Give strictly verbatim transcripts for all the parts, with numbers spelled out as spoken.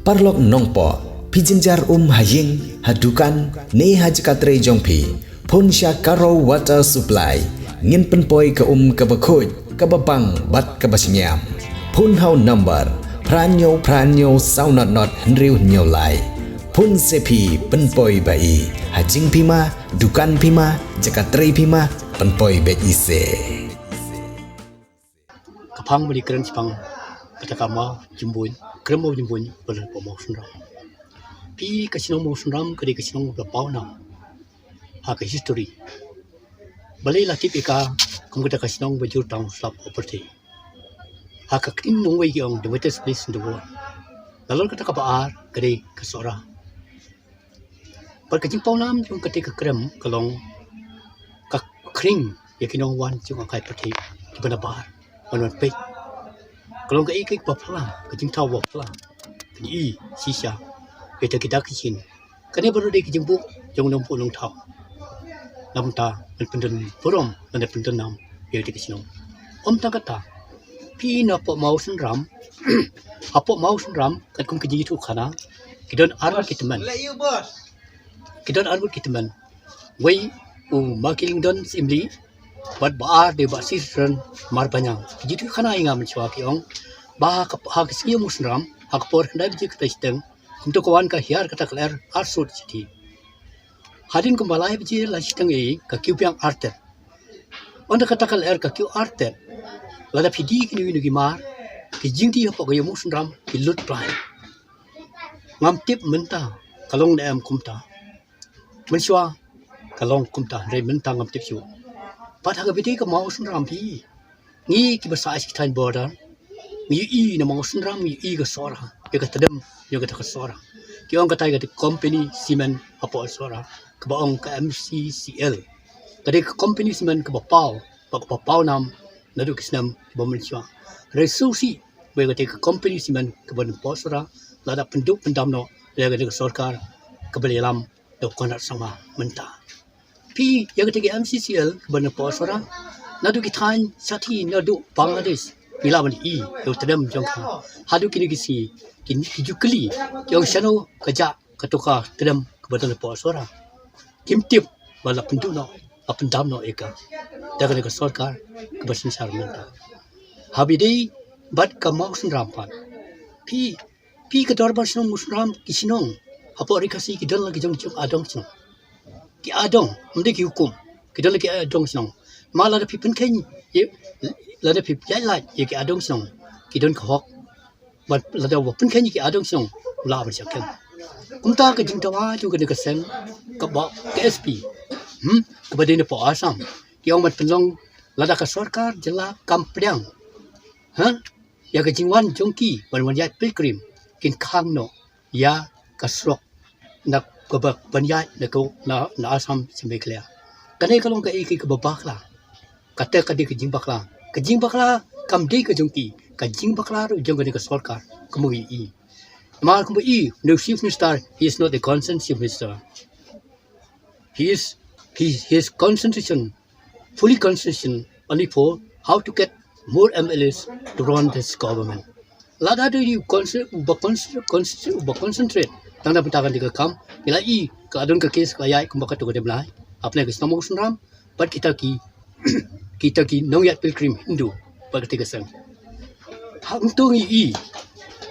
Paralok nongpoh, phi jynjar um ha ïing, ha dukan, ne ha jaka trei jong phi, phone sha Karo Water Supply, ngin pynpoi ka um kaba khuid, kaba bang, bad kaba shngiam. Phone ha u number phra hynñiew phra hynñiew saw not not hynriew hynñiew lai. Phone se phi, pynpoi ba i, ha jingphi ma, dukan phi ma, jaka trei phi ma, pynpoi beit i se. Ka phang bali kren shipang kata ka maw jumbuin, krem maw jumbuin, bala pa maw Shnong. Phi, ka shnong maw Shnong ka dei ka shnong ba paw nam ha ka history. Balei la tip ïa ka kum kata ka shnong ba jur tang slap u pyrthei. Ha ka ktien nongwei ki ong the wettest place in the world. Nalor kata kaba ar ka dei ka Sohra. Bad ka jingpaw nam jong kata ka krem ka long ka khring ïa ki nongwan jong ka kai pyrthei kiba na bar ban wan peit. Ka long ka i ka i ba phylla, ka jingthaw ba phylla, ka i shisha ïa kita ki dak ki shin. Kane baroh dei ka jingbuh jong u nongbuh nongthaw. Namar ta ngan pyndon burom, ngan pyndon nam ïa kita ki shnong. Ym tang kata, phi, na poh maw Shnong, hapoh maw Shnong katkum ka jingïathuh khana, ki don arngut ki tymmen. Ki don arngut ki tymmen. Wei u Ma Ki Lyngdon Syiemlieh, bad ba ar dei Bah Sisren Marbaniang. Ki jingïathuh khana ïa nga mynshuwa ki ong ba ha ka, ha ka sngi maw Shnong, ha ka por khyndai baje khyndai shiteng, kumta ka wan ka hiar kata ka lyer ar sut shithi. Hadien kumba lai baje lai shiteng ei, ka kiew biang artet. Ynda kata ka lyer ka kiew artet, lada phi die kino kino ki mar, ki jingdie hapoh ka ïing maw Shnong ki lut trai. Ngam tip mynta ka long ne em kumta. Mynshuwa ka long kumta, hynrei mynta ngam tip shuh. Bad ha kaba ïadei ka maw Shnong phi, ngi kiba sah sha ki thaiñ border, ngi ïohi na maw Shnong, ngi ïohi ka Sohra, ïa ka tdem jong kata ka Sohra. Ki ong kata ka company cement hapoh Sohra, kaba ong ka M C C L. Ka dei ka company cement kaba paw, bad kaba paw nam naduh ki snem kiba mynshuwa. Hynrei sngewsih ba ïa kata ka company cement kaba na poh Sohra la da pynduh pyndam noh ïa kata ka sorkar kaba la ïalam da u Conrad Sangma mynta. Phi, ïa kata ka M C C L kaba na poh Sohra, naduh ki thaiñ shathie, naduh Bangladesh ngi lah ban ïohi ïa u tdem jong ka. Haduh kine ki sngi ki, ki ju kylli, ki ong shano ka jah kato ka tdem kaba don hapoh Sohra. Kim tip ba la pynduh noh, la pyndam noh ïa ka da kane ka sorkar kaba synshar mynta. Haba ïadei bad ka maw Shnong pat, phi, phi, ka dorbar shnong maw Shnong, ki shnong hapoh Ri Khasi ki don la ki jong jong adong shnong. Ki adong, ym dei ki hukum, ki don la ki adong shnong. Ma lada phi pynkheiñ ïa, lada phi ïaid lait ïa ki adong shnong, ki don ka hok. Bad lada wa pynkheiñ ïa ki adong shnong, u lah ban shah kem. Kumta ka jingdawa jong kane ka seng, kaba ka S P, hmm, kaba dei na poh Assam, ki ong ban pynlong, lada ka sorkar jylla kam pdiang, ha, ïa ka jingwan jong ki ban wan ïaid pilgrim, kin khang noh ïa ka surok na kaba ban ïaid na ka, na, na Assam sha Meghalaya. Kane ka long ka i ka i kaba bakla. Kata ka dei ka jingbakla. Ka jingbakla kam dei ka jong ki, ka jingbakla ruh jong kane ka sorkar, kumba ngi ïohi. Namar kumba i, u Chief Minister, he is not a concerned Chief Minister. He is, he, he is concentration, fully concentration only for how to get more M L As to run this government. Lada dei u conce-, uba conce-, conce-, uba concentrate tang na bynta kane ka kam, ngi la i ka don ka case ka la ïaid kumba kato ka dei blai hapdeng ka shnong maw Shnong bad kita ki, kita ki nongïaid pilgrim Hindu bad kata ka seng. Hangto ngi i,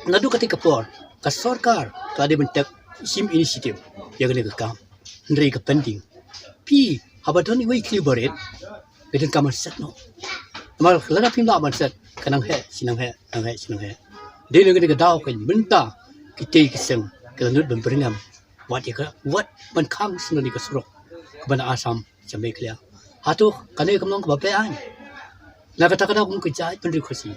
naduh kata ka por ka sorkar ka dei ban take some initiative ïa kane ka kam. Hynrei ka pending. Phi, haba don iwei i khlieh barit, ka donkam ban set noh. Namar lada phim lah ban set, ka nang heh shi nang heh, nang heh shi nang heh. Dei na kane ka daw ka mynta kitei ki seng ki la nud ban byrngem wat ïa ka, wat ban khang sha kane ka surok kaba na Assam sha Meghalaya. Hato kane kam long kaba beh aiñ? Na kata ka daw kum ka jaitbynriew Khasi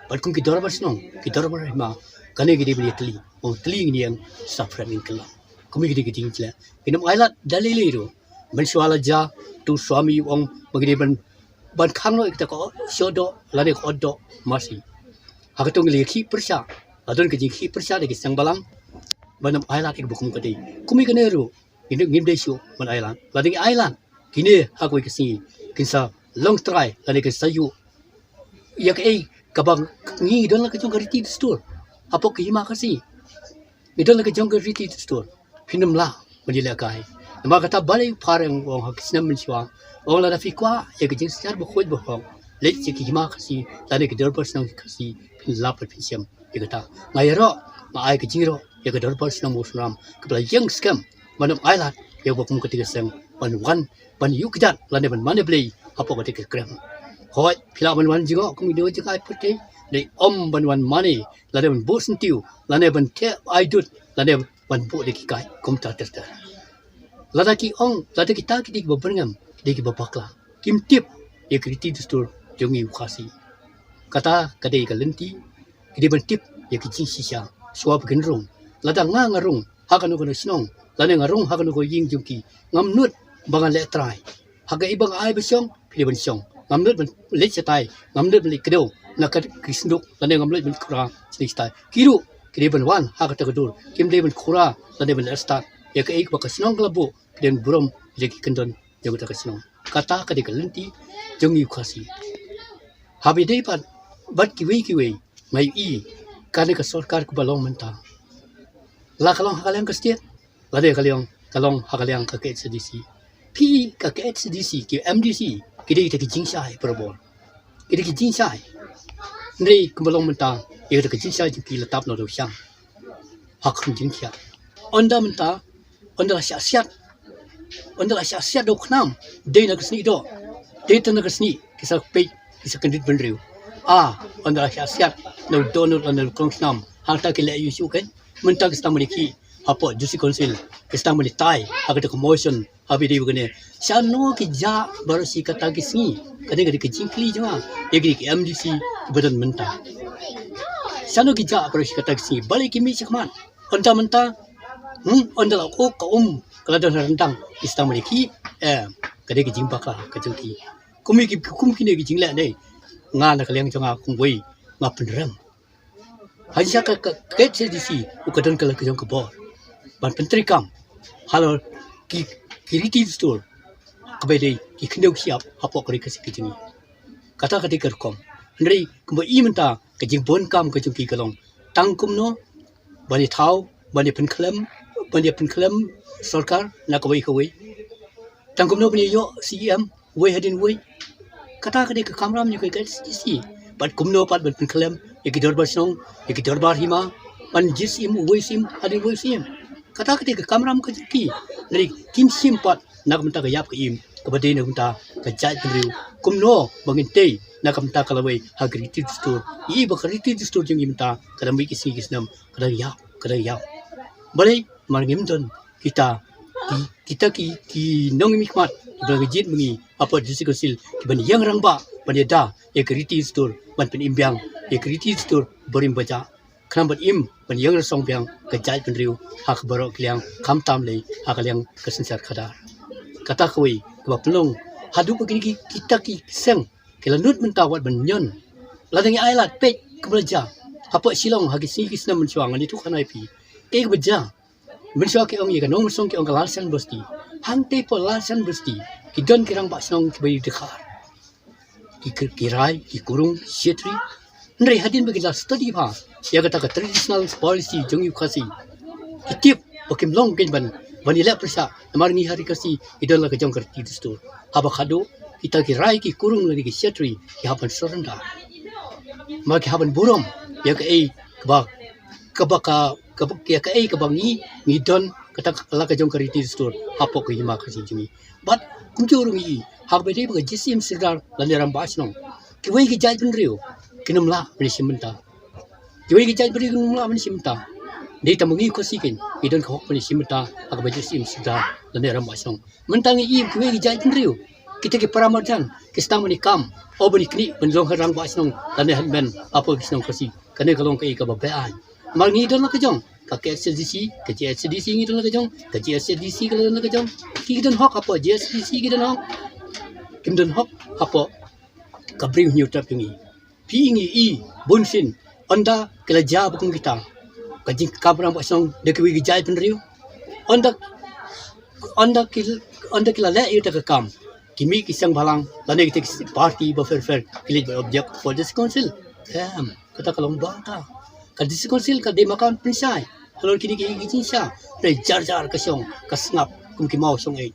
bad kum ki dorbar shnong, ki dorbar hima, kane ki dei ban ïatylli, ong tylli ngin ïeng, sha pyrshah ngin kylla. Kumne ki dei ki jingjleh. Ngin ym ailad da lei lei ruh. Mynshuwa la jia, uto u Swami u ong ba ngi dei ban, ban khang noh ïa kata ka shoh doh lane ka ot doh masi. Ha kato ngi la ïakhih pyrshah, la don ka jingkhih pyrshah da ki seng balang ban ym ailad ïa kaba kum ka dei. Kumne kane ruh ngim, ngim dei shuh ban ailad. Lada ngi ailad, kine ha kawei ka sngi kin sa long trai lane kin sa ïuh ïa kaei kaba ngi don la ka jong ka riti dustur hapoh ka hima Khasi. Ngi don la ka jong ka riti dustur. Phin ym lah ban ïalehkai. Namar kata balei u Phareng u ong ha ki snem mynshuwa, u ong lada phi kwah ïa ka jingsynshar bakhuid bahok, leit sha ki hima Khasi lane ki dorbar shnong Khasi, phin lap bad phin shem ïa kata. Nga ïaroh, nga ai ka jingïaroh ïa ka dorbar shnong Mawsynram kaba la ïeng skhem ban ym ailad ïa kaba kum kata ka seng ban wan ban ïuh kjat lane ban mane blei hapoh kata ka krem. Hooid, phi lah ban wan jngoh kum ki nongïaid jngai pyrthei, dei ym ban wan mane lane ban buh syntiew lane ban theh ai dud lane ban buh da ki kait kumta ter ter. Lada ki ong, lada kita ki dei kiba byrngem, ki dei kiba bakla, kim tip ïa ki riti dustur jong ngi u Khasi. Kata ka dei ka lynti, ki dei ban tip ïa ki jingshisha shuwa ba kin rung. Lada nga nga rung ha kano kano shnong lane nga rung ha kano ka ïing jong ki, ngam nud ba ngan leh trai. Ha kaei ba nga ai ba shong, phi dei ban shong. Ngam nud ban leit shatai, ngam nud ban leit kdew na ka ki synduk lane ngam nud ban khura shatai shatai. Ki ruh ki dei ban wan ha kata ka dur, kim dei ban khura lane ban leh stad. Ïa kaei kaba ka shnong ka la buh, ki dei ban burom ïa ki kyndon jong kata ka shnong. Kata ka dei ka lynti jong ngi u Khasi. Haba ïadei pat bad kiwei kiwei, nga ïohi kane ka sorkar kaba long mynta, la ka long ha ka liang ka state lane ka liang, ka long ha ka liang ka K H A D C. Phi, ka K H A D C, ki M D C, ki dei kita ki jingshai barabor. Ki dei ki jingshai. Hynrei kumba long mynta, ïa kita ki jingshai jong ki la tap noh da u shang ha ka khun jingthiah. Ynda mynta, ynda la shah siat, ynda la shah siat da u khnam, dei na ka snieh doh, dei tang na ka snieh ki sa peit, ki sa kyndit bynriew. Ah, ynda la shah siat na u dohnud lane na u krongsnam, hangta ki leh ïa u shuh kein. Mynta ki sdang ban ïakhih hapoh District Council, ki sdang ban ïatai ha kata ka motion, haba ïadei bad kane. Shano ki jah baroh shi katta ki sngi? Kane ka dei ka jingkylli jong nga ïa kine ki M D C kiba don mynta. Shano ki jah baroh shi katta ki sngi? Balei kim mih shakhmat? Ynda mynta, hmm, ynda la ka um, ka la don ha ryndang, ki sdang ban ïakhih. Em, ka dei ka jingbakla ka jong ki. Kum ki, kum kine ki jingleh ne, nga na ka liang jong nga kum uwei, nga pynrem. Ha jingshisha ka, ka, ka K H A D C ruh ka don ka la ka jong ka bor ban pyntreikam halor ki, ki riti dustur kaba dei ki khyndew ki shyiap hapoh ka ri Khasi ka jong ngi. Kata ka dei ka rukom. Hynrei kumba i mynta, ka jingbun kam ka jong ki ka long tang kumno ban ïathaw, ban ïapynkhlem, ban ïapynkhlem sorkar na kawei kawei. Tang kumno ban ïoh C E M uwei hadien uwei. Kata ka dei ka kamram jong ka K H A D C. Bad kumno pat ban pynkhlem ïa ki dorbar shnong, ïa ki dorbar hima, ban jied syiem uwei syiem hadien uwei syiem. Kata ka dei ka kamram ka jong ki. Hynrei kim shim pat na ka bynta ka ïap ka im kaba dei na ka bynta ka jaitbynriew. Kumno ba ngin tei na ka bynta ka lawei ha ka riti dustur? Ïa ba ka riti dustur jong ngi mynta ka dang mih ki sngi ki snem, ka dang ïap, ka dang ïap. Balei? Namar ngim don kita, ki, kita ki, ki nongmihkhmat kiba la jied ma ngi hapoh District Council kiban ïeng rangbah ban ïada ïa ka riti dustur, ban pynim biang ïa ka riti dustur barim bajah. Khnang ban im, ban ïeng rasong biang ka jaitbynriew ha ka baroh ki liang, khamtam lei ha ka liang ka synshar khadar. Kata kawei kaba pynlong haduh ba kine ki, kita ki seng ki la nud mynta wat ban ñion. Lada ngi ailad, peit kumba la jia hapoh Shillong ha ki sngi ki snem mynshuwa, ngan ïathuh khana ïa phi. Kaei kaba jia? Mynshuwa ki ong ïa ka Nongmynsong ki ong ka Lalshan Basti. Hangtei hapoh Lalshan Basti ki don ki rangbah shnong kiba ïadkhar, ki, ki, ki rai, ki kurung, secretary. Hynrei hadien ba ki la study bha ïa kata ka traditional policy jong u Khasi, ki tip ba kim long kein ban, ban ïaleh pyrshah, namar ngi ha ri Khasi ngi don la ka jong ka riti dustur. Haba khadduh kita ki rai, ki kurung lane ki secretary ki hap ban surrender. Namar ki hap ban burom ïa kaei kaba, kaba ka, kaba, ïa kaei kaba ngi, ngi don kata ka la ka jong ka riti dustur hapoh ka hima Khasi jong ngi. Bad kumjuh ruh ngi i ha kaba ïadei bad ka jingsiem sordar lane rangbah shnong, kiwei ki jaitbynriew kin ym lah ban ïashim bynta. Kiwei ki jaitbynriew kin ym lah ban ïashim bynta. Dei tang ma ngi u Khasi kein ngi don ka hok ban ïashim bynta ha kaba jingsiem sordar lane rangbah shnong. Mynta ngi i kiwei ki jaitbynriew, kita ki para marjan, ki sdang ban ïakam, o ban ïaknieh ban long rangbah shnong lane headman hapoh ki shnong Khasi. Kane ka long kaei kaba beaiñ. Namar ngi don la ka jong ka K H A D C, ka G H A D C ngi don la ka jong, ka G H A D C ka la don la ka jong. Ki don hok hapoh G H A D C, ki don hok. Kim don hok hapoh ka Bri u Hynñiewtrep jong ngi. Phi, ngi i bunsien, ynda ki la jia ba kum kita, ka jingkam rangbah shnong da kiwei ki jaitbynriew, ynda, ynda ki, ynda ki la leh ïa kata ka kam, ki mih ki seng bhalang lane kita ki party ba pher pher ki leit ban object hapoh District Council. Em, kata ka long bha kata. Ka District Council ka dei ma ka pynshai. Halor kine ki, ki jingshisha, hynrei jar jar ka shong, ka sngap kum ki maw shong ei.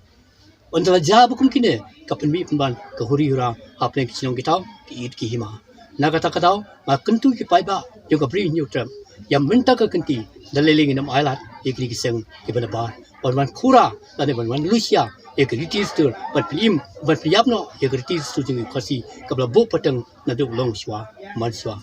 Ynda la jia ba kum kine, ka pynmih pynban ka huri hura hapdeng ki shnong ki thaw, ki ïit ki hima. Na kata ka daw, nga kyntu ki paidbah jong ka Bri Hynñiewtrep, ïa mynta ka kynti, da lei lei ngin ym ailad ïa kine ki seng kiba nabar ban wan khura lane ban wan lushia ïa ka riti dustur, ban pynim, ban pynïap noh ïa ka riti dustur jong ngi Khasi kaba la buh pateng naduh long shuwa man shuwa.